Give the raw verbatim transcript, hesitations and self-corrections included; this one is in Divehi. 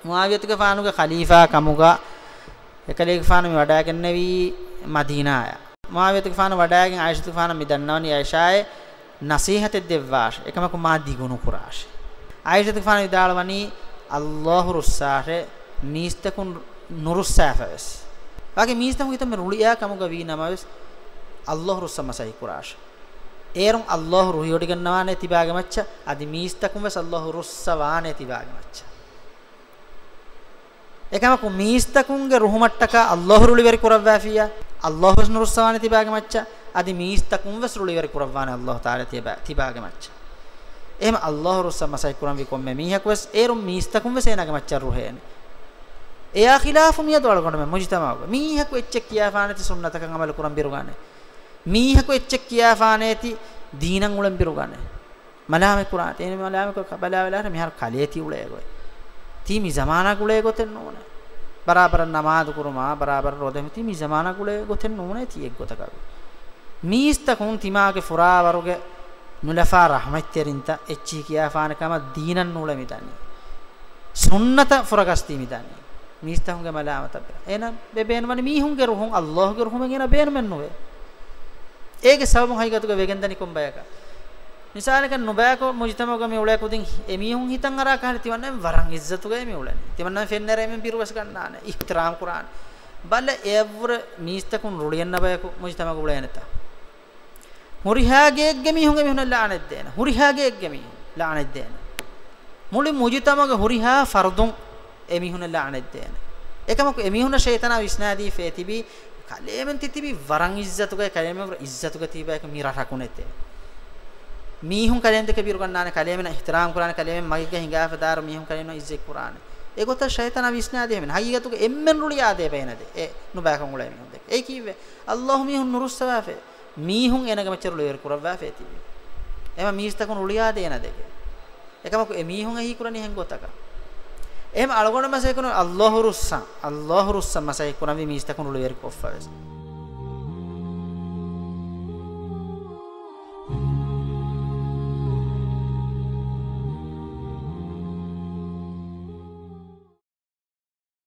މުޢާވިޔަތުގެފާނުގެ ޚަލީފާ ކަމުގަ އެކަލޭގެފާނު މި ވަޑައިގެންނެވީ މަދީނާއަށް. މުޢާވިޔަތުގެފާނު ވަޑައިގެން ޢާއިޝަތުގެފާނަށް މި ދަންނަވަނީ ޢާއިޝާއޭ ނަޞީޙަތެއް ދެއްވާށޭ، އެކަމަކު މާ ދިގު ނުކުރާށޭ. ޢާއިޝަތުގެފާނު ވިދާޅުވަނީ، ﷲ ރުއްސާށޭ، މީސްތަކުން ނުރުއްސާފަވެސް. ވަކި މީސްތަކުން ހިތަށް މި ރުޅިއާ ކަމުގަ ވީ ނަމަވެސް، ﷲ ރުއްސަން މަސައްކަތް ކުރާށޭ. އޭރުން ﷲ ރުހިވޮޑިގަންނަވާނޭ ތިބާގެ މައްޗަށް، އަދި މީސްތަކުން ވެސް ﷲ ރުއްސަވާނޭ ތިބާގެ މައްޗަށް. އެކަމަކު މީސްތަކުންގެ ރުހުމަށްޓަކާ ﷲ ރުޅިވެރި ކުރައްވާފިއްޔާ، ﷲ ވެސް ނުރުއްސަވާނެ ތިބާގެ މައްޗަށް، އަދި މީސްތަކުން ވެސް ރުޅިވެރި ކުރައްވާނެ ﷲ ތަޢާލާ ތިބާ، ތިބާގެ މައްޗަށް. އެހެން ﷲ ރުއްސަން މަސައްކަތް ކުރަންވީ ކޮންމެ މީހަކު ވެސް، އޭރުން މީސްތަކުން ވެސް އޭނާގެ މައްޗަށް ރުހޭނެ. އެޔާ ޚިލާފު މިއަދު އަޅުގަނޑުމެން މުޖުތަމަޢުގަ މީހަކު އެއްޗެއް ކިޔާފާނެތި ސުންނަތަކަށް ޢަމަލު ކުރަން ބިރުގަނެ. މީހަކު އެއްޗެއް ކިޔާފާނޭތި ދީނަށް އުޅެން ބިރުގަނެ. މަލާމަތް ކުރާނެ. އޭނަ މަލާމަތް ކޮށް ބަލާ ބަލާ މިހާރު ކަލޭ ތި އުޅޭ ގޮތް. ތީ މި ޒަމާނާގަ އުޅޭ ގޮތެއް ނޫނޭ. ބަރާބަރަށް ނަމާދު ކުރުމާ، ބަރާބަރަށް ރޯދަ ހިފުމާ، ތީ މި ޒަމާނާގަ އުޅޭ ގޮތެއް ނޫނޭ ތީ އެއްގޮތަކަށް. މީސްތަކުން ތިމާގެ ފުރާވަރުގެ ނުލަފާ ރަޙްމަތްތެރިންތައް އެއްޗިހި ކިޔާފާނެ ކަމަށް ދީނަށް ނޫޅެ މިދަނީ. ސުންނަތަށް ފުރަގަސްދީ މިދަނީ. މީސްތަކުންގެ މަލާމަތަށް ބެ-، އޭނަ ބެ-، ބޭނުމަނީ މީހުންގެ ރުހުން ﷲ ގެ ރުހުމެއް އޭނަ ބޭނުމެއް ނުވޭ. އޭގެ ސަބަބުން ހަގީގަތުގަ ވެގެންދަނީ ކޮން ބަޔަކަށް؟ މިސާލަކަށް ނުބަޔަކު މުޖުތަމަޢުގަ މި އުޅޭ ކުދިން އެމީހުން ހިތަށް އަރާ ކަހަލަ ތިމަންނަމެން ވަރަށް ޢިއްޒަތުގައި މި އުޅެނީ. ތިމަންނަމެން ފެންނަރޭ އެމީހުން ބިރުވެސް ގަންނާނެ. އިޙްތިރާމް ކުރާނެ. ބަލަ އެއަށްވުރެ މީސްތަކުން ރުޅިއަންނަ ބަޔަކު މުޖުތަމަޢުގަ އުޅޭނެތަ؟ ހުރިހާ ގެއެއްގެ މީހުން އެމީހުންނަށް ލަޢުނަތް ދޭނެ. ހުރިހާ ގެއެއްގެ މީހުން ލަޢުނަތް ދޭނެ. މުޅި މުޖުތަމަޢުގެ ހުރިހާ ފަރުދުން އެމީހުންނަށް ލަޢުނަތް ދޭނެ. އެކަމަކު އެމީހުންނަށް ޝައިޠާނާ ވިސްނާދީފައި ތިބީ، ކަލޭމެން ތި ތިބީ ވަރަށް ޢިއްޒަތުގައި، ކަލޭމެން ވަރަށް ޢިއްޒަތުގަ ތިބީ ބަޔަކު މި ރަށަކު ނެތޭ. މީހުން ކަލޭމެން ދެކެ ބިރުގަންނާނެ، ކަލޭމެން އިޙްތިރާމް ކުރާނެ، ކަލޭމެން މަގެއްގަ ހިނގާފަ ދާއިރު މީހުން ކަލޭމެން ޢިއްޒަތް ކުރާނެ. އެގޮތަށް ޝައިޠާނާ ވިސްނާދީ އެހެން. ހަގީގަތުގަ އެންމެން ރުޅިއާދޭ ބޭނަދޭ އެ ނުބަޔަކަށް އުޅޭ މީހުން ދެކެ. އެއީ ކީއްވެ؟ ﷲ މީހުން ނުރުއްސަވާފައޭ. މީހުން އޭނަގެ މައްޗަށް ރުޅިވެރި ކުރައްވާފައޭ ތިބީ. އެމަ މީސްތަކުން ރުޅިއާދޭ އޭނަ ދެކެ. އެކަމަކު އެ މީހުން އެހީ ކުރަނީ ހެން ގޮތަކަށް؟ އެހެން އަޅުގަނޑު މަސައްކަތް ކުރަނީ ﷲ ރުއްސަން، ﷲ ރުއްސަން މަސައްކަތް ކުރަންވީ މީސްތަކުން ރުޅިވެރި ކޮށްފަވެސް.